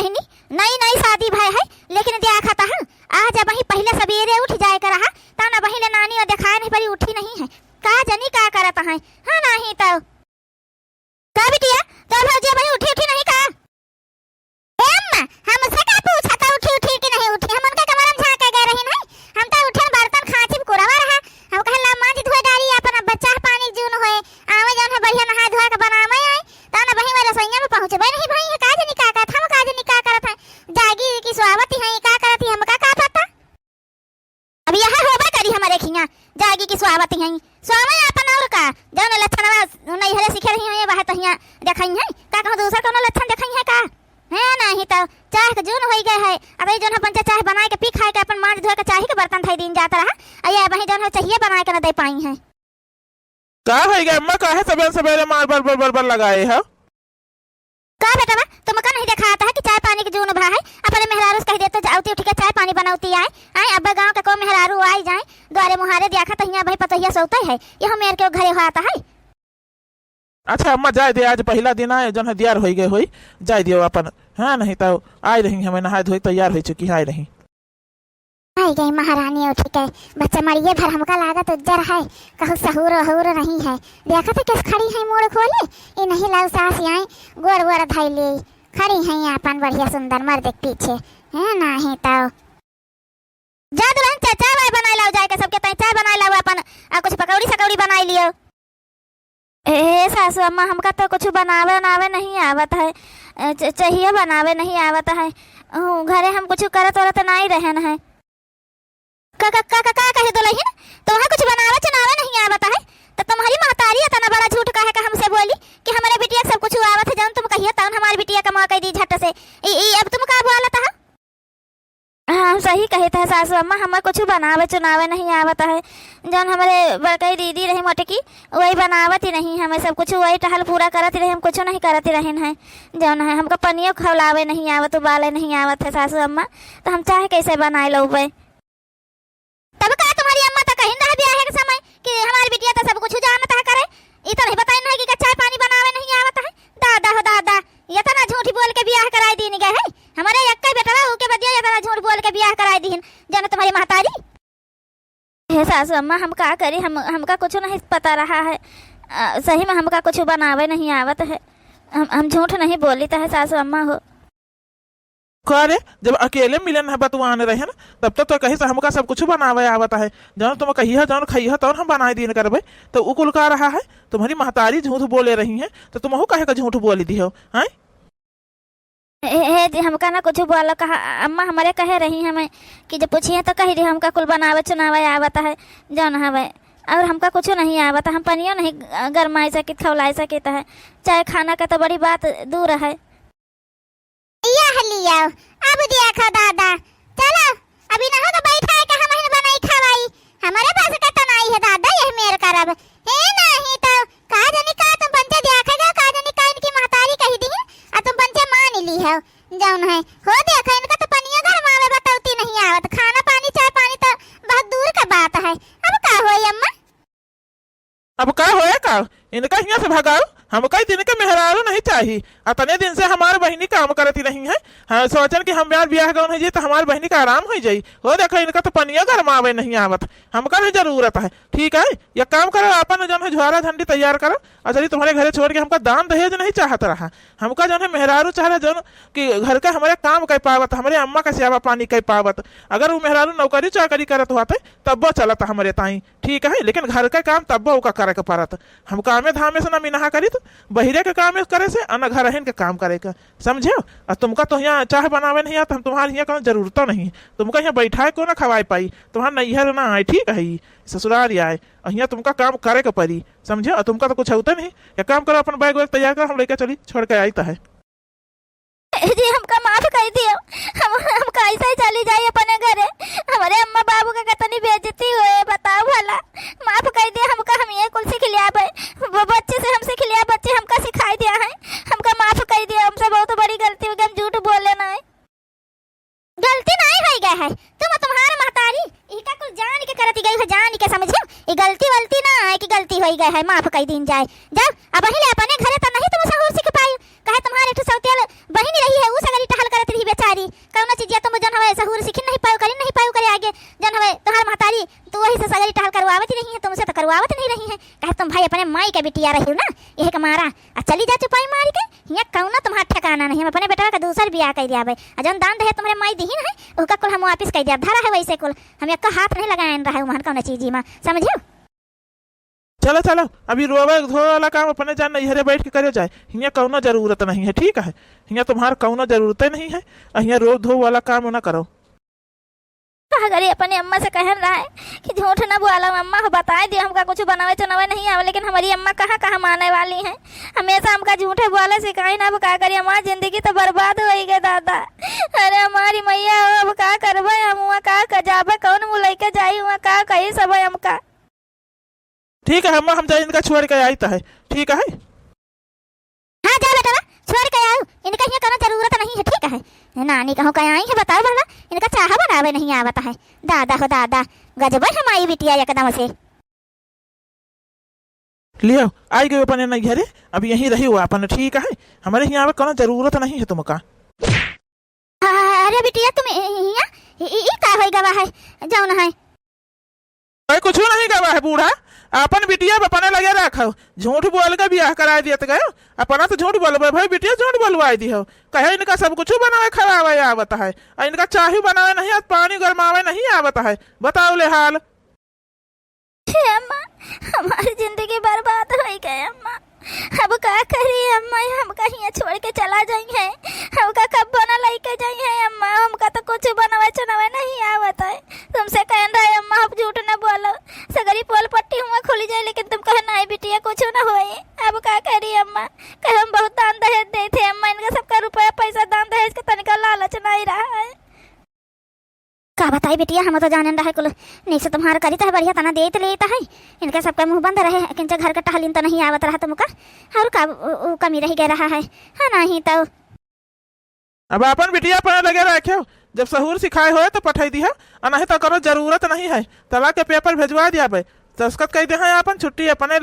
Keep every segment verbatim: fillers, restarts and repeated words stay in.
बहिनी, नई नई शादी भय है, लेकिन देखत हन, आज अबहीं पहिले सबेरे उठ जाए के रहा, तन अबहीं ले नानी और देखाए नहीं परी, उठी नहीं है। का जनी का करत हैं, हाँ नहीं तो। का बिटिया, तो भौजी अबहीं उठी उठी नहीं का? ए अम्मा, हमसे का पूछा था उठी उठी कि नहीं उठी? हम उनके कमरा में झांके गए रही नहीं, हम तो उठन बर्तन खांची में कुरवा रहा, हम कहन ला मांज धोए डारी अपन, अब चाह पानी जून होए, आवे जौन है बढ़िया नहाए धोए के बनावे आई, तन अबहीं वह रसोइया में पहुँचबे नहीं भई है, का जनी का करत, हम का जनी का करत है, जागी कि सोवत हैं, का करत हैं, हमका का पता। अब यह होबे करी हमरे खियाँ, जागी कि सोवत हैं, सोवे अपन और का, जौन लक्षणवा नैहरे सीखे रही हैं, वह तो हियाँ देखई हैं, का कहूँ दूसर कौनो लक्षण देखई हैं का? है नहीं तो, चाह के जून होई गए है, अब ये जौन अपन चाह बनाए के पी खाए के अपन मांज धोए के चाही के बर्तन धई दीन जात रहा, आ ये अबहीं जौन है चाहिए बनाए के न दे पाई हैं। का होई गए अम्मा, काहे सबेरे सबेरे मार बर बर बर बर लगाए हो? का बेटवा, तुमका नहीं देखाता है कि चाय पानी के जून भा है? अपने मेहरारू से कह देते, जाउती उठ के चाय पानी बनउती आए। आए, अब गाँव के को मेहरारू आई जाए, द्वारे मुहारे देखा तो हियाँ भाई पतोहिया सोते है, यह मेर के घरे हुआ आता है। अच्छा अम्मा, जाए दे, आज पहिला दिन आए, जौन है दियार होई गए होई, जाए दियो अपन। हाँ, नहीं तो आई रही, हमें नहाए धोए तैयार हो चुकी है, आई रही। आई गई महारानी उठ के, बच्चा मड़िए भर हमका लागत उज्जर है, कहूँ सहूर वहूर नहीं है। देखत है किस खड़ी है मुड़ खोले, ई नहीं लाऊ सास आई, गोड़ वोड़ धई ले, खड़ी है अपन बढ़िया सुंदर मर्द के पीछे, है नहीं तो। जा दुल्हन, चाय, चाय वाय बनाए लाओ, जाए के सबके ताई चाय बनाए लाओ अपन, आ कुछ पकौड़ी सकौड़ी बनाए लियो। ए, ए, सासू अम्मा, हमका तो कुछ बनावे उनावे नहीं आवत है। ए, च-, चाहिए बनावे नहीं आवत है। ऊ, घरे हम कुछ करत वरत नहीं रहन है। का, का, का, का, का कहे दुलहिन? तोहे कुछ बनावे चुनावे नहीं आवत है? तो तुम्हारी महतारी इतना बड़ा झूठ काहे का हमसे बोली कि हमारे बिटिया के सब कुछ आवत है, जौन तुम कहियो तौन हमारी बिटिया का मौका दी झट से। ई, ई, अब तुम का बोलत है? हाँ, सही कहित है सासू अम्मा, हमें कुछ बनावे चुनावे नहीं आवत है। जौन हमरे बड़कई दीदी रही मोटकी, वही बनावत ही नहीं, हमें सब कुछ वही टहल पूरा करत ही रही, हम कुछ नहीं करत ही रहन है। जौन है हमका पनियो खौलावे नहीं आवत, उबाले नहीं आवत है सासू अम्मा, तो हम चाहे कैसे बनाए लउबे? तब का तुम्हारी अम्मा तो कहिन रहा ब्याह के समय कि हमारी बिटिया तो सब कुछ जानत है करे, ई तो नहीं बताइन है कि का चाय पानी बनावे नहीं आवत है। दादा हो दादा, इतना झूठ बोल के ब्याह कराई दीन गए है। हमारे यक्के बेटवा, ऊके बदिया इतना झूठ बोल के ब्याह कराई दीन, जौन तुम्हारी महतारी। हे सासू अम्मा, हम का करी, हम, हमका कुछ नहीं पता रहा है। अ, सही में हमका कुछ बनावे नहीं आवत है। हम, हम झूठ नहीं बोलित है सासू अम्मा हो। का रे, जब अकेले मिलन है बतुआन रहे ना, तब तो, तो कहिस हमका सब कुछ बनावे आवत है, जौन तुम कहिया, जौन खइया, तौन हम बनाए दीन करबे। तो उ कुल का रहा है, तुम्हारी महतारी झूठ बोले रही हैं, तो तुमहू काहे का झूठ बोल दिहो, हैं? ए, ए, जी, हमका ना कुछ बोलो कहा, अम्मा हमारे कहे रही हमें कि जब पूछिए तो कही रही हमका कुल बनावे चुनावे आवत है, जौन हवे, और हमका कुछ नहीं आवत, हम पनियो नहीं गरमाई सकित, खौलाई सकित है, चाहे खाना का तो बड़ी बात दूर है। यह लियो, अब देखो दादा, चलो, अभी नहो तो बैठा है कि हम ही बनाई खवाई, हमारे पास का तो नहीं है दादा, यह मेर करब। हे नहीं तो, का जानी का तुम पंचे देखा गया, का जानी का इनकी महतारी कही दी है, आ तुम पंचे मान ली हो, जौन है, हो देखो, इनका तो पनिया गरमावे बतौती नहीं आवत, खाना पानी, चाय पानी तो बहुत दूर का बात है। अब का होई अम्मा? अब का होए का? इनका हियाँ से भगाओ, हमका ई दिन के मेहरारू नहीं चाही। अतने दिन से हमार बहिनी काम करती रही है। हाँ, सोचन कि हम यार बियाह गौन है जी, तो हमार बहिनी का आराम हो जाई। हो देखो, इनका तो पनिया गरमावे नहीं आवत, हमका नहीं जरूरत है। ठीक है, ये काम करो, अपन जौन है झोरा झंडी तैयार करो, और चलिए तुम्हारे घरे छोड़ के। हमका दान दहेज नहीं चाहत रहा, हमका जौन है मेहरारू चाह रहा, जौन कि घर का हमारे काम कर पावत, हमारे अम्मा का सेवा पानी कर पावत। अगर वो मेहरारू नौकरी चाकरी करत हुआ, तब्बो चलत हमरे ताई, ठीक है, लेकिन घर का काम तब्बो ओका करे के परत। हम कामे धामे से ना मिनहा करित, बहिरे के काम करे से, आ ना घरहिन के काम करे के, समझे? आ तुमका तो हियाँ चाह बनावे नहीं आता, हम तुम्हारे हियाँ कौनो जरूरतो नहीं, तुमका हियाँ बैठाए को ना खवाए पाई, तुम्हार नैहर ना आए, ठीक है, ससुराल आए, आ हियाँ तुमका काम करे के परी, समझे? आ तुमका तो कुछ होता नहीं, एक काम करो, अपन बैग वैग तैयार करो, हम लेके चली, छोड़ के आई तो है। जी, हमका माफ कर दियो। हम, हम कैसे चली जाई अपने घरे? हमारे अम्मा बाबू के कितनी बेइज्जती हुए, बताओ भला। माफ कर दियो हमका, हम ये कुल सीख लिया बे। ब-, बच्चे से हम सीख लिया, बच्चे हमका सिखाई दिया है। हमका माफ कर दियो, हमसे बहुत बड़ी गलती हो गई, हम झूठ बोले नहीं। गलती नहीं होई गए है, तुम तुम्हार महतारी इका कुल जान के करती गई हो, जान के, समझियो। ये गलती वलती ना है कि गलती होई गए है, माफ कर दीन जाए। जाओ, अब पहले अपने घरे तो नहीं तुम सहूर सीख पाई, कहे तुम्हारे एक ठो सौतेल बहिनी रही है, ऊ सगरी टहल करत रही, सहूर सीखी नहीं पायो करी, नहीं पायो करे आगे। जौन हवे तोहार महतारी, तू वही से सगरी टहल करवावत ही रही है, तुमसे तो करवावत नहीं रही है। कहे तुम भाई अपने माई के बिटिया रही हो ना, यही के मारा। आ चली जा चुपाई मारी के, हियाँ कौनो तुम्हार ठिकाना नहीं। हम अपने बेटवा का दूसर बियाह कर दिया भाई। आ जौन दान दहेज तुम्हारे माई दिहिन है, ओका कुल हम वापिस कर दिया। धरा है वैसे कुल, हम एक हाथ नहीं लगाए रहे वहन कौनो चीजी में, समझियो? चलो, चलो, अभी रोवे धोवे वाला काम अपने जान नैहरे बैठ के करे जाए। हियाँ कौनो जरूरत नहीं है, ठीक है? हियाँ तुम्हार कौनो जरूरते नहीं है, और हियाँ रोवे धोवे वाला काम ना करो। का करी, अपने अम्मा से कहन रहा है कि झूठ ना बोला अम्मा, हो बताए दियो, हमका कुछ बनावे चनावे नहीं आवे, लेकिन हमारी अम्मा कहाँ, कहाँ माने वाली हैं। हमेशा हमका झूठे बोले सिखाई ना, अब का करी, हमारी जिंदगी तो बर्बाद हो गई दादा। अरे हमारी मैया हो, अब का करबे हम, वहाँ का, का जाबे, कौन मुँह लेके जाई, वहाँ का कही सब हमका। ठीक है अम्मा, हम जाए इनका छोड़ के आई तो है, ठीक है? हाँ, जा बेटवा, छोड़ के आओ, इनका हियाँ कौनो जरूरत नहीं है, ठीक है? नानी कहूँ के आई है, बताओ भला, इनका चाह बनावे नहीं आवत है। दादा हो दादा, गजब है हमारी बिटिया एकदम से। लियो, आई गयो अपने नैहरे, अब यहीं रही हो अपन, ठीक है? हमारे हियाँ आवे कौनो जरूरत नहीं है तुमका। अरे बिटिया, तुम इ-, इ-, हियाँ, इ-, इ-, इ का होई गवा है, जौन है? अरे कुछ नहीं गवा है बूढ़ा, अपन बिटिया अपने लगे रखो, झूठ बोल के बियाह कराए दियत गयो, अपना तो झूठ बोलबे भाई, बिटिया झूठ बोलवाए दी हो, कहे इनका सब कुछ बनावे खवावे आवत है, और इनका चाही बनावे नहीं, और पानी गरमावे नहीं आवत है, बताओ ले हाल। हे अम्मा, हमारी जिंदगी बर्बाद हो गई अम्मा। अब का करी अम्मा, हमका हियाँ छोड़ के चला जाई है, हमका कब्बो ना लेके जाई है अम्मा, हमका तो कुछ बनावे चनावे नहीं आवत है। तुमसे कहन रहे अम्मा, हम झूठ न बोलो, सगरी पोल पट्टी हुआ खुली जाए, लेकिन तुम कहे नहीं बिटिया कुछ न होए। अब का करी अम्मा, कहे हम बहुत दान दहेज देते अम्मा, इनका सबका रुपया पैसा दान दहेज के तनिका लालच नहीं रहा है। का बताई बिटिया, हम तो जानेन रहे कुल नीक से तुम्हार करी तो है, बढ़िया तना देत लेत है। इनके सबके मुँह बंद रहे, किंचे घर के टहलिन तो नहीं आवत रहा तुमका। और का उ, उ कमी रह गया रहा है, हाँ नहीं तो। अब अपन बिटिया अपने लगे रखे, जब सहूर सिखाए होए तो पठाई दिया, और नहीं तो करो जरूरत नहीं है, तलाक के पेपर भेजवा दिया बे। दस्तखत कइ देहैं, आपन छुट्टी अपने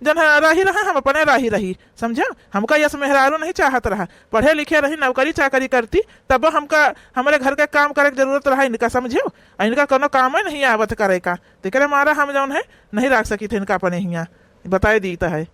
जन है, रही रहे, हम अपने रही रही, समझा? हमका यस मेहरारू नहीं चाहत रहा, पढ़े लिखे रही, नौकरी चाकरी करती, तब हमका, हमरे घर के काम करे के जरूरत रहा इनका, समझियो? आ इनका कोनो कामे नहीं आवत करे का, तेकरे मारा हम जौन है, नहीं रख सकी थे इनका अपने हियाँ, बताए दीत है।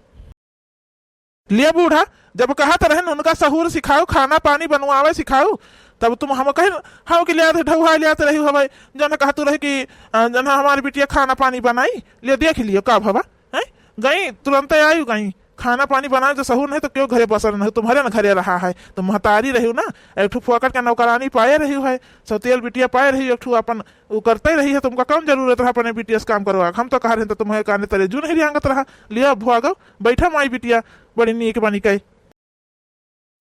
लिया बूढ़ा, जब कहत रहन उनका सहूर सिखाऊ, खाना पानी बनवावे सिखाऊ, तब तुम हम कहे, हाँ कि लियात ढौहा लियात रही हवे, जन कहतू रही कि, अ, जन हमारी बिटिया खाना पानी बनाई, ले देख लियो का भवा, हैं? गई, तुरंते आई गई, खाना पानी बनाए तो सहूर नहीं तो क्यों घरे बसल नहीं, तुम्हारे न घरे रहा है, तुम महतारी रही ना, एक ठो फोकट का नौकरानी पाए रही है, सौतेल बिटिया पाए रही, एक ठो अपन उ करते रही है, तुमका कौन जरूरत रहा अपने बिटिया से काम करवा? हम तो कहा रहे तो तुम्हें काने तरे जू नहीं रियांगत रहा। लिया भुआ गो, बैठा माई बिटिया, बड़ी नीक बनी कहे।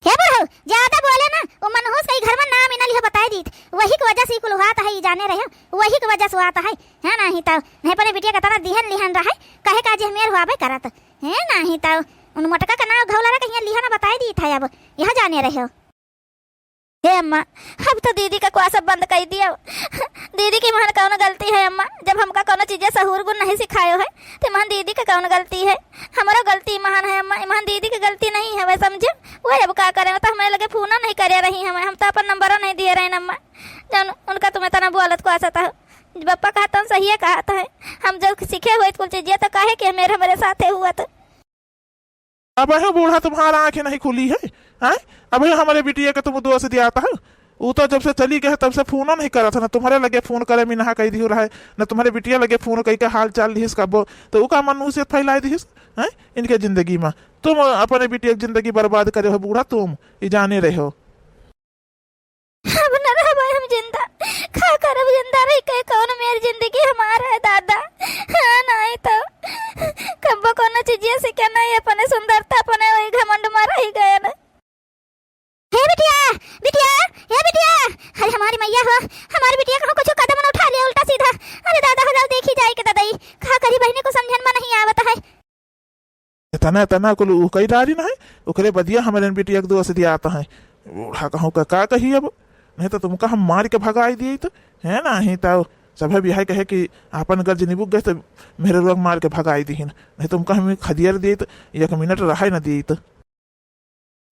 हे बुढ़ऊ, ज्यादा बोले ना, वो मनहूस कहीं घर में नाम इना लिहो बताए दीत, वही के वजह से कुल हुआ है, ई जाने रहे, वही के वजह से हुआ है, है नहीं तो नहीं अपने बिटिया का तरह दिहन लिहन रहे, कहे का जे मेर हुआ बे करत, है नहीं तो उन मोटका का नाम घौला रहा कहीं लिहा ना बताए दीत है, अब यह जाने रहे हो। हे अम्मा, अब तो दीदी का कुआ सब बंद कइ दियो। दीदी की महन कौन गलती है अम्मा? जब हमका कौनो चीजे सहूर गुण नहीं सिखायो है, तो महन दीदी का कौन गलती है? हमरो गलती महन है अम्मा, महन दीदी की गलती नहीं है, वह समझो। वह अब का करे, वो तो हमारे लगे फोनो नहीं करे रही हमें, हम तो अपन नंबरो नहीं दिए रहे अम्मा। जौन उनका तुम्हें तना बोलत कुआ सता हो। बप्पा कहता हम सही कहता है, हम जो सीखे हुए कुल चीजे तो काहे कि मेरे हमारे साथे हुआ तो। अबहिं बूढ़ा तुम्हारा आँखें नहीं खुली है, हैं? अबहिं हमरे बिटिया के तुम दोष दियात है। ऊ तो जब से चली गए तब से फोनो नहीं करत है, ना तुम्हारे लगे फोन करे मिनहा कही दिहु रहे, ना तुम्हारे बिटिया लगे फोन कही के हाल चाल लिहिस कबो, तो ऊ का मनहूसियत फैलाई दिहिस, हैं? इनके जिंदगी में तुम अपने बिटिया की जिंदगी बर्बाद करे हो बूढ़ा, तुम ई जाने रहे हो। अब न रहबै हम जिंदा, का करब जिंदा रहि के, कौन मेर जिंदगी हमार है दादा। हाँ, नहीं तो कब्बो कोनो चीजिया सीखे नहीं, अपने सुंदरता, अपने वही घमंड में रहि गए न। हे बिटिया, बिटिया, हे बिटिया, अरे हमारी मैया हो, हमारी बिटिया कहूँ कुछ कदम न उठा लिया उल्टा सीधा। अरे दादा हो जाओ, देखी जाए के दादा, ई का करी, बहिनी को समझन में नहीं आवत है। एतना, एतना कुल ऊ कई डारी ना है, ओकरे बदिया हमरे बिटिया के दोष दियात है। बूढ़ा कहूँ का, का कही अब, नहीं तो तुमका हम मार के भगाई दिए तो, है ना? ही तो सभे बिहाई कहे कि आपन गर्ज निबुक गए तो मेरे लोग मार के भगाई दिहिन, नहीं तो तुमका हम खदियर दिए तो एक मिनट रहे ना दिए तो।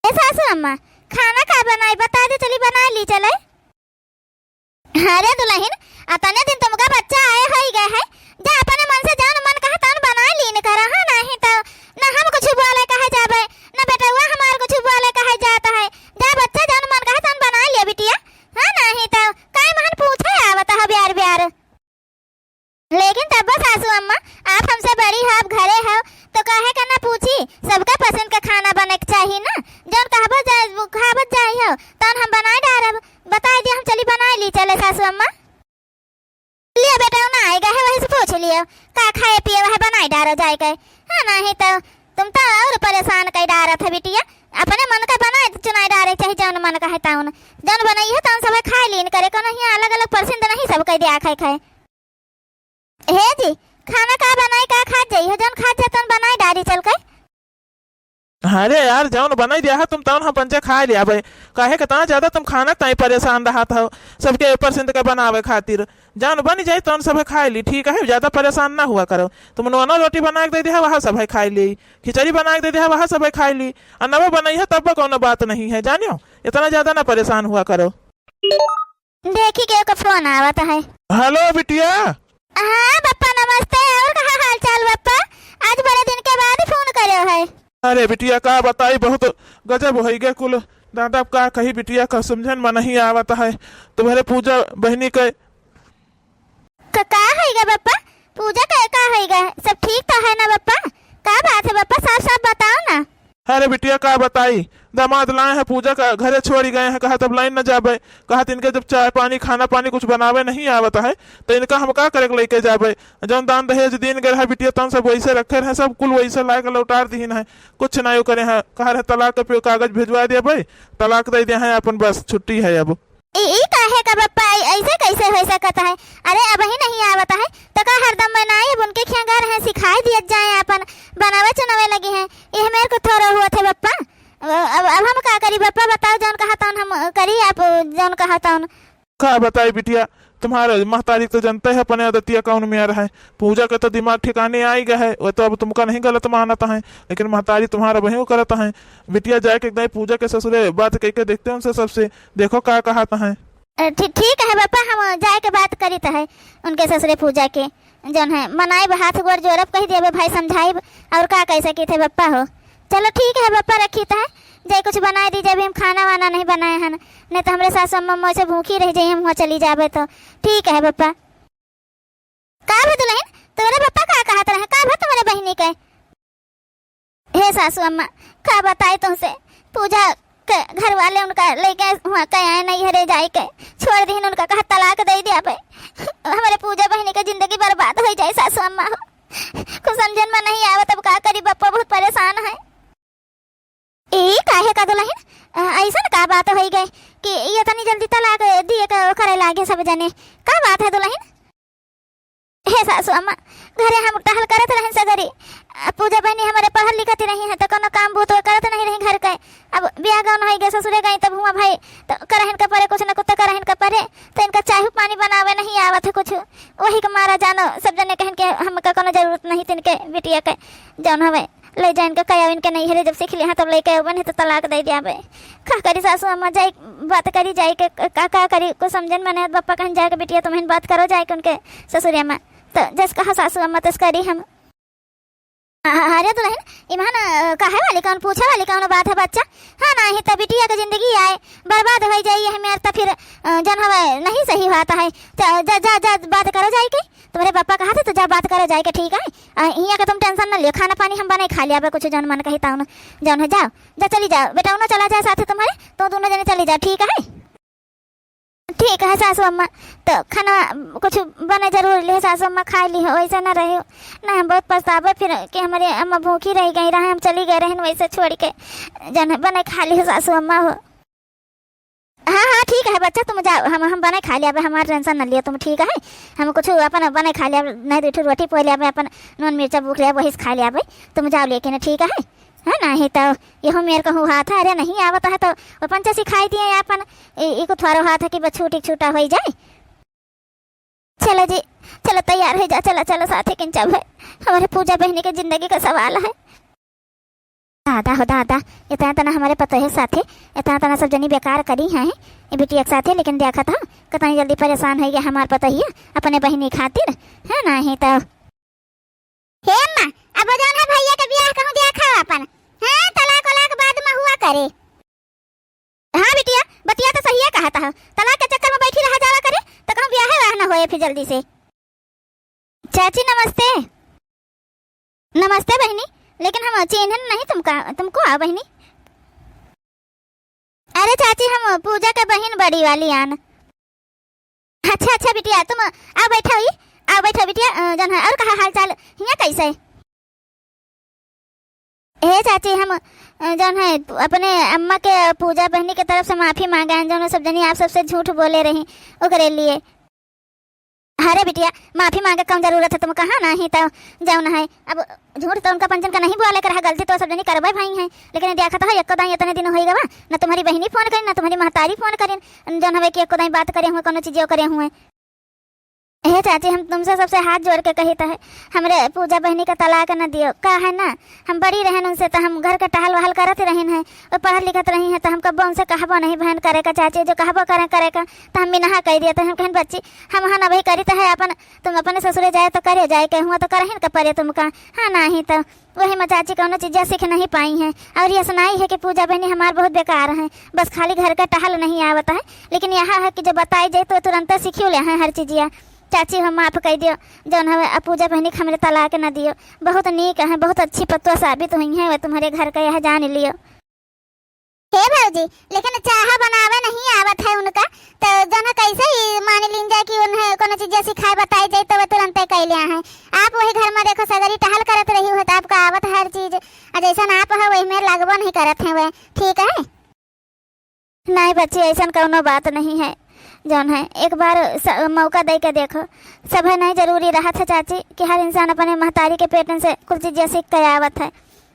ए सासू अम्मा, खाना का बनाई, बता दे, चली बना ली, चले। अरे दुलहिन, अतने दिन तुमका बच्चा आए होई गए है, जा अपने मन से जौन मन कहे तौन बनाए लीन करा, हाँ, नाहीं तो न हम कुछ बोले कहे जाबे, न बेटउआ हमार कुछ बोले कहे जात है। जा बच्चा जौन मन कहे तौन बनाए लिया बिटिया, हाँ, नाहीं तो काहे महन पूछे आवत है ब्यार ब्यार। लेकिन तब्बो सासू अम्मा, आप हमसे बड़ी हो, आप घरे हो, तो काहे का ना पूछी? सबका पसंद का खाना बने के चाही ना। जौन कहबो जाए, वो खाबत जाई हो, तौन हम बनाए डारब। बताई दे, हम चली बनाए ली चले सासू अम्मा। लियो बेटा, ना आए गए, वही से पूछ लियो, का खाए पिए वह बनाए डारो जाए के। हाँ, नाहीं तो तुम तो और परेशान कई डारत है बिटिया। अपने मन का बनाए चुनाए डारे, चाहे जौन मन का है तौन, जौन बनाई है तौन सब खाए लीन करे, कोनो हियाँ अलग अलग पसंद नहीं, सब कह दिया खाए खाए। हे जी, खाना का बनाई, का खात जाई हो? जौन खात जाए तौन बनाई डारी चल के। अरे यार, जौन बनाई दिया है तुम तौन हम पंचे खाए लिया भाई। काहे के इतना ज्यादा तुम खाना ताई परेशान रहत हो, सबके पसंद का बनावे खातिर। जौन बन जाए तौन सब खाए ली, ठीक है, ज्यादा परेशान ना हुआ करो। तुम नोनो रोटी बना के दे दिया, वह सब खाए ली, खिचड़ी बना के दे दिया, वह सब खाए ली, और नवा बनाई है तब कोनो बात नहीं है, जानियो, इतना ज्यादा ना परेशान हुआ करो। देखी के ओकर फोन आवत है। हेलो बिटिया। हाँ बप्पा नमस्ते, और कहा हाल चाल बप्पा? आज बड़े दिन के बाद फोन करे है। अरे बिटिया का बताई, बहुत गजब होई गए कुल। दादा का कही बिटिया, का समझन में नहीं आवत है। तुम्हारे पूजा बहनी के क-, का होई गा बप्पा? पूजा का, का होई गा? सब ठीक तो है ना बप्पा? का बात है बप्पा, साफ साफ बताओ ना। अरे बिटिया का बताई, दामाद लाए हैं पूजा का, घरे छोड़ी गए हैं, कहा तब लाइन न जाबे, कहा इनके जब चाय पानी खाना पानी कुछ बनावे नहीं आवत है तो इनका हम का करे के लेके जाबे? जौन दान दहेज दीन गए है बिटिया तौन सब वैसे रखे रहे, सब कुल वैसे लाए के लौटार दीन है, कुछ नहीं करे हैं, कहा रहे तलाक के पे कागज भिजवा दिया भाई, तलाक दे दिया है अपन, बस छुट्टी है अब। ई, ई काहे का बप्पा, ऐ-, ऐसे कैसे हो सकत है? अरे, अबहीं नहीं आवत है, तो का हरदम बनाई? अब उनके खियाँ घर है, सिखाई दियत जाए, अपन बनावे चुनावे लगी हैं। यह मेरे को थोड़ा हुआ थे बप्पा। अब, अब हम का करी बप्पा, बताओ, जौन कहा तौन हम करी, आप जौन कहा तौन। का बताई बिटिया, तुम्हारे महतारी तो जनते है अपने आदतिया कौन मेर है। पूजा के तो दिमाग ठिकाने आई गए है, वो तो अब तुमका नहीं गलत मानत है, लेकिन महतारी तुम्हारा वही करत है। बिटिया जाए के एकदम पूजा के ससुरे बात कह के देखते हैं उनसे सबसे, देखो का कहत हैं। अ, ठी-, ठीक है बप्पा, हम जाए के बात करित है उनके ससुरे पूजा के, जौन है मनाइब, हाथ गोड़ जोड़ब, कही देबे भाई समझाइब, और का कह सकित है बप्पा हो। चलो ठीक है बप्पा, रखित है, जाए कुछ बनाए दीजिए, अभी हम खाना वाना नहीं बनाए हन, नहीं तो हमरे सासू अम्मा मोसे भूखी रह जाई, हम हुआँ चली जाबे तो। ठीक है बप्पा। का भा दुलहिन, तोरे बप्पा का कहत रहे? का भा तोरे बहिनी के? हे सासू अम्मा, का बताई तुमसे, पूजा के घर वाले उनका लेके हुआँ के आए नैहरे जाए के, छोड़ दीन उनका, कहा तलाक दे दिया बे। हमरे पूजा बहिनी के जिंदगी बर्बाद हो जाए सासू अम्मा हो। कुछ समझन में नहीं आवत, अब का करी बप्पा, बहुत परेशान है। ई काहे का दुलहिन? अ, अइसन का बात होई गए कि ये तनी जल्दी तलाक दिए के करे लागे सब जने? का बात है दुलहिन? हे सासू अम्मा, घरे हम टहल करत रहन सगरी। अ, पूजा बहिनी हमरे पढ़ल लिखत रही हैं, तो कोनो काम बूत वो करत नहीं रही घर के। अब बियाह गौन होई गए, ससुरे गई, तब हुआँ भाई तो करहिन का परे, कुछ न कुछ तो करहिन का परे, तो इनका चाय पानी बनावे नहीं आवत है कुछ। वही के मारा जानो, सब जने कहन के हमका कोनो जरूरत नहीं तिनके बिटिया के, जौन हवे। ले जाइन के कया इनके नैहरे जब सीख लिया तब लेके अउबन है तो तलाक दे दिया बे। का करी सासू अम्मा, जाई बात करी जाई के, का, का करी, कुछ समझन में नहीं। बप्पा कहन जाए के बिटिया तुमहिन बात करो जाए के उनके ससुरिया में। तो जस कहा सासू अम्मा तस करी हम। अ-, अरे दुलहिन, इम्हन, अ, कहे वाली कौन, पूछे वाली कौन बात है बच्चा? हाँ, नहीं तो बिटिया के जिंदगी आए बर्बाद हो जाई है मेर, तो फिर, अ, जन हवे नहीं सही होत है। जा, जा, जा, जा, बात करो जाए के। तुम्हारे पापा कहा थे तो जा बात करो जाए के, ठीक है? आ, हियाँ के तुम tension न लियो, खाना पानी हम बनाए खा लिया बे, कुछ जौन मन कही तौन, जौन है जाओ, जा चली जाओ, बेटा उनो चला जाए साथे तुम्हारे, तो दोनों जने चली जाओ, ठीक है? ठीक है सासू अम्मा, तो खाना कुछ बने जरूर लिहे सासू अम्मा, खाए लिहे, वैसे न रहे हो। नहीं, हम बहुत पछतावे फिर कि हमारे अम्मा भूखी रह गई रहे, हम चली गए रहन वैसे छोड़ के, जौन है बने खा लिहे सासू अम्मा हो। हाँ, हाँ, ठीक है बच्चा, तुम जाओ, हम, हम बने खा लिया बे, हमार tension न लियो तुम, ठीक है? हम कुछ अपन बने खा लिया, नहीं दो ठो रोटी पोई लिया बे, अपन नून मिर्चा भूख लिया, वही से खा लिया बे, तुम जाओ लेकिन, ठीक है? है ना? ही तो यहो मेरे को हुआ था, अरे नहीं आवत है तो वो पंचा सिखाई दिए अपन, इ-, इको थोड़ा हुआ था कि बस छूटी छूटा हो ही जाए। चलो जी, चलो तैयार हो जा, चलो, चलो साथे किन जाबे, हमारे पूजा बहिनी के जिंदगी का सवाल है। दादा हो दादा, इतना तना हमरे पतोहे साथे, इतना तना सब जनी बेकार करी हैं ई बिटिया के साथे, लेकिन देखत हो, कितनी जल्दी परेशान होइ गया हमार पतोहिया अपने बहिनी खातिर, है ना? ही तो। हे अम्मा, अब जौन है भइया के बियाह कहूँ देखा अपन, हैं, तलाक वलाक बाद में हुआ करे। हाँ बिटिया, बतिया तो सहिया कहत हो, तलाक के चक्कर में बैठी रहा जावा करे, तो कहूँ बियाह वाह न होए फिर जल्दी से। चाची नमस्ते। नमस्ते बहिनी, लेकिन हम चिन्हन नहीं तुमका, तुमको आओ बहिनी। अरे चाची, हम पूजा के बहिन बड़ी वाली आन। अच्छा, अच्छा बिटिया, तुम आओ बैठो ही, आओ बैठो बिटिया, अ, जौन है, और कहा हाल चाल, हियाँ कैसे? हे चाची, हम, अ, जौन है, अपने अम्मा के पूजा बहिनी के तरफ से माफी मांगे हैं, जौन सब जनी आप सबसे झूठ बोले रही, ओकरे लिए। अरे बिटिया, माफी मांगे कौन जरूरत है तुमका? हाँ, नहीं तो जौन है, अब झूठ तो उनका पंचन का नहीं बोले के रहा, गलती तो सब जनी करबे भई हैं, लेकिन देखत हो, एको दाई इतने दिन होई गवा, न तुम्हारी बहिनी फोन करी, न तुम्हारी महतारी फोन करी, जौन हवे कि एको दाई बात करे हुए, कोनो चीजें करे हुए। हे चाची, हम तुमसे सबसे हाथ जोड़ के कहित है, हमरे पूजा बहिनी का तलाक न दियो। का है ना, हम बड़ी रहन उनसे, तो हम घर के टहल वहल करत रहन है, और पढ़त लिखत रही है, तो हम कब्बो उनसे कहबो नहीं बहन करे का चाची, जो कहबो करे, करे का, तो हम मिनहा कह दिया। तो हम कहन, बच्ची, हम हन अभी करित है अपन, तुम अपने ससुरे जाए तो करे जाए के हुआ, तो करहिन का परे तुमका, हाँ, नहीं तो वही में चाची कौनो चीजिया सीख नहीं पाई हैं। और ये सुनाई है कि पूजा बहनी हमार बहुत बेकार हैं, बस खाली घर का टहल नहीं आवत है, लेकिन यह है कि जब बताई जाए तो तुरंत सीखियो ले हैं हर चीजिया। चाची हो माफ कर दियो, जौन हवे अब पूजा बहनी के हमरे तलाक न दियो। बहुत नीक है, बहुत अच्छी पतुआ साबित हुई है वह तुम्हारे घर का, यह जान लियो। हे भौजी, लेकिन चाह बनावे नहीं आवत है उनका, तो जौन कैसे ही मान लीन जाए कि उन्हें कोनो चीज सिखाए बताई जाए तो वे तुरंते कइ लिया है। आप वही घर में देखो सगरी टहल करत रही हो तो आपका आवत हर चीज, आ जैसन आप हो वही में लगबो नहीं करत है वे, ठीक है? नहीं बच्ची, ऐसन कौनो बात नहीं है। जौन है एक बार स-, मौका दे के देखो, सब है नहीं जरूरी रहत है चाची कि हर इंसान अपने महतारी के पेटन से कुछ चीजें सीख के आवत है।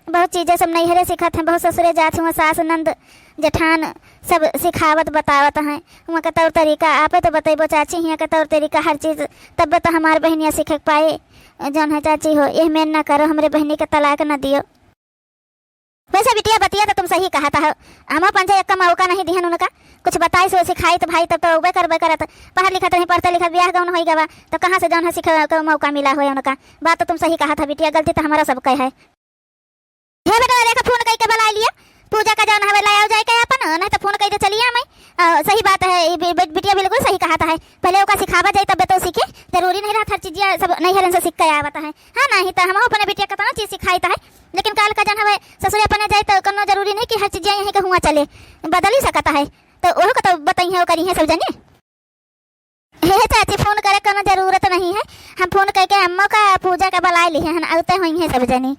बहुत चीजें सब नैहरे सीखत हैं, बहुत ससुरे जात हुआ, सास नंद जेठान सब सिखावत बतावत हैं। हुआ के तौर तरीका आपे तो बतैबो चाची, हियाँ के तौर तरीका हर चीज, तब तो हमार बहनिया सीखे के पाए। जौन है चाची हो, यह मेन ना करो, हमरे बहनी के तलाक ना दियो। वैसे बिटिया बतिया तो तुम सही कहत हो, हमो पंचे एक मौका नहीं दिहन उनका, कुछ बताई सो सिखाई तो भाई तब तो उबे करबे करत, पढ़त लिखत रही, पढ़ते लिखत बियाह गौन होई गवा, तो कहाँ से जौन है सीखे के मौका मिला होए उनका। बात तो तुम सही कहत हो बिटिया, गलती तो हमारा सबके है। हे बेटा, देखा, फोन कइके बुलाइ लिया। पूजा का जाना हवे, लाइ आओ जाइके अपन, नहीं तो फोन कइ दे, चलिया मैं। अ, सही बात है, ई बि-, बि-, बिटिया बिल्कुल सही कहत है। पहले ओका सिखावा जाई, तब तो सीखे। जरूरी नहीं रहत हर चीजिया सब नैहरन से सीख के आवत है। हाँ, नहीं तो हम अपने बिटिया का कतनो चीज सिखाइत है, लेकिन काल का जाना हवे, ससुरे अपने जाई तो कौनो जरूरी नहीं कि हर चीजिया यहीं के हुआ चले, बदल ही सकत है। तो ओहो का तो बताई है, वो करी है सब जने। हे चाची, फोन करे कोनो जरूरत नहीं है, हम फोन कइके अम्मा का पूजा का बुलाइ लिहे हन, अउते होइहैं सब जनी।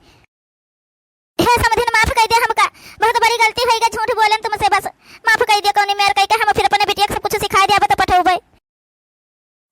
हे समधिन, माफ कइ दे हमका, बहुत बड़ी गलती होइगा, झूठ बोलेन तुमसे, बस माफ कइ दे, कौनी मेर कइके हम फिर अपने बिटिया के सब कुछ सिखाइ देबे तो पठउबे।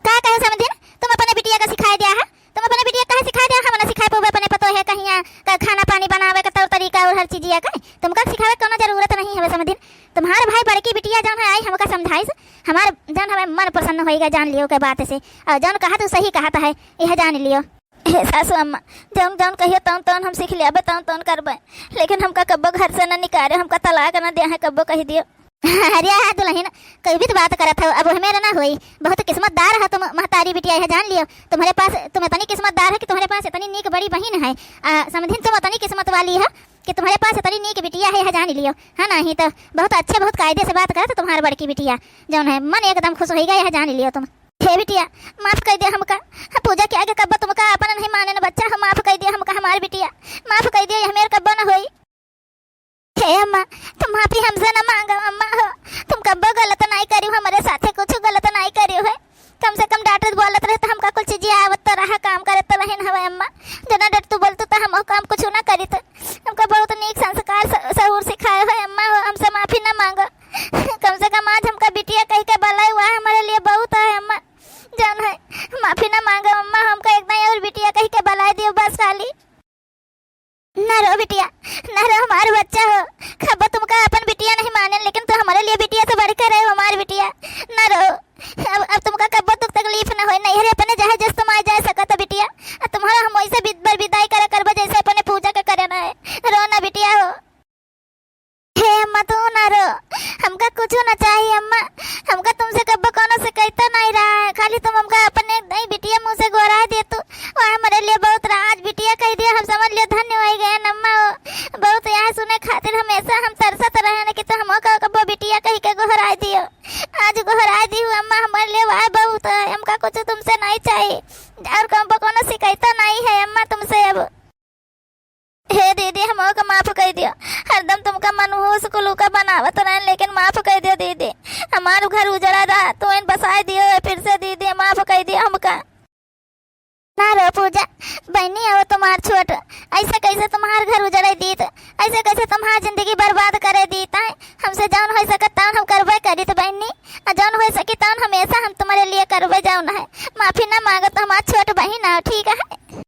का कहे समधिन, तुम अपने बिटिया का सिखाइ दिया है? तुम अपने बिटिया काहे सिखाइ दिया? हम ना सिखाइ पउबे अपने पतोहे कहिया का खाना पानी बनावे का तौर तरीका और हर चीजिया का? तुमका सिखावे कोनो जरूरत नहीं है समधिन। तुम्हार भाई बड़की बिटिया जौन है आई हमका समझाइस, हमार जौन हवे मन प्रसन्न होइगा जान लियो के बात से। और जौन कहत उ सही कहत है, यह जान लियो। हे सासू अम्मा, जौन जौन कहियो तौन तौन हम सीख लेबे, तौन तौन करबे, लेकिन हमका कब्बो घर से न निकारे, हमका तलाक न दे है, कब्बो कहि दियो। अरे हाँ दुलहिन, कई भी तो बात करत हो, अब हमें ना होई, बहुत किस्मतदार है तुम महतारी बिटिया, यह जान लियो। तुम्हारे पास, तुम इतनी किस्मतदार है कि तुम्हारे पास इतनी नीक बड़ी बहिन है। आ, समधिन तुम इतनी किस्मत वाली है कि तुम्हारे पास इतनी नीक बिटिया है, यह जान लियो। हाँ, नहीं तो बहुत अच्छे, बहुत कायदे से बात करत तुम्हार बड़की बिटिया, जौन है मन एकदम खुश होइगा, यह जान लियो तुम। हे बिटिया, माफ कइ दे हमका, हम पूजा के आगे कब्बो तुमका अपन नहीं मानेन बच्चा, हम माफ कइ दे हमका, हमार बिटिया, माफ कइ दे, यह मेर कब्बो न होई। हे अम्मा, तुम माफी हमसे न मांगो अम्मा हो, तुम कब्बो गलत नहीं करियो, हमरे साथे कुछ गलत नहीं करियो है। कम से कम डांटत बोलत रहे तो हमका कुछ चीजें आवत तो रहा, काम करत तो रहे न हवे अम्मा। जना डट तू बोलतू तो हम वो काम कुछ ना करित। हमका बहुत नीक संस्कार स-, सहूर सिखाए हो अम्मा हो, हमसे माफी ना मांगो। कम से कम आज हमका बिटिया कहि के बलाई हुआ है, हमारे लिए बहुत है अम्मा। जौन है, माफी ना मांगो अम्मा, हमका एक दाई और बिटिया कहि के बलाई दियो बस खाली। ना रो बिटिया, ना रो हमार बच्चा हो। कब्बो तुमका अपन बिटिया नहीं मानेन, लेकिन तू हमारे लिए बिटिया से बढ़ के रहे हो हमार बिटिया। ना रो, अब, अब तुमका कब्बो दुख तकलीफ ना होए, नैहरे अपने जहाँ जस तुम आ जा सकत हो बिटिया। अब तुम्हारा हम वैसे बिद-, बर विदाई करे करबो जैसे अपने पूजा के करे ना है। रो ना बिटिया हो। हे अम्मा, तू ना रो, हमका कुछ ना चाहिए अम्मा। हमका तुमसे कब्बो कोनो शिकायत नहीं रहा है, खाली तुम हमका अपने नहीं बिटिया मुँह से गोहराइ दियो तू, वह हमरे लिए बहुत रहा। आज बिटिया कहि दियो, हम समझ लियो धन्य होइ गए न अम्मा हो। बहुत यह सुने खातिर हमेशा हम तरसत रहे न कि तू हमका कब्बो बिटिया कहि के गोहराइ दियो। आज गोहराइ दियो अम्मा, हमरे लिए वह बहुत है, हमका कुछ तुमसे नहीं चाहिए और कब्बो कोनो शिकायत नहीं है अम्मा तुमसे अब। हे दीदी, हमका माफ कइ दियो। हरदम तुमका मनहूस कुलूका बनावत रहन, लेकिन माफ कइ दियो दीदी। हमार घर उजड़ा रहा, तू इन बसाइ दियो फिर से दीदी, माफ कइ दियो हमका। ना रो पूजा, बहनी, अब तुम्हार छोट, ऐसे कैसे तुम्हार घर उजड़े दीत, ऐसे कैसे तुम्हार जिंदगी बर्बाद करे दीत है? हमसे जौन होइ सकत तौन हम करबे करीत बहनी, आ जौन होइ सकी तौन हमेशा हम तुम्हारे लिए करबे जौन है। माफी ना मांगो तो हमार छोट बहन हो, ठीक है?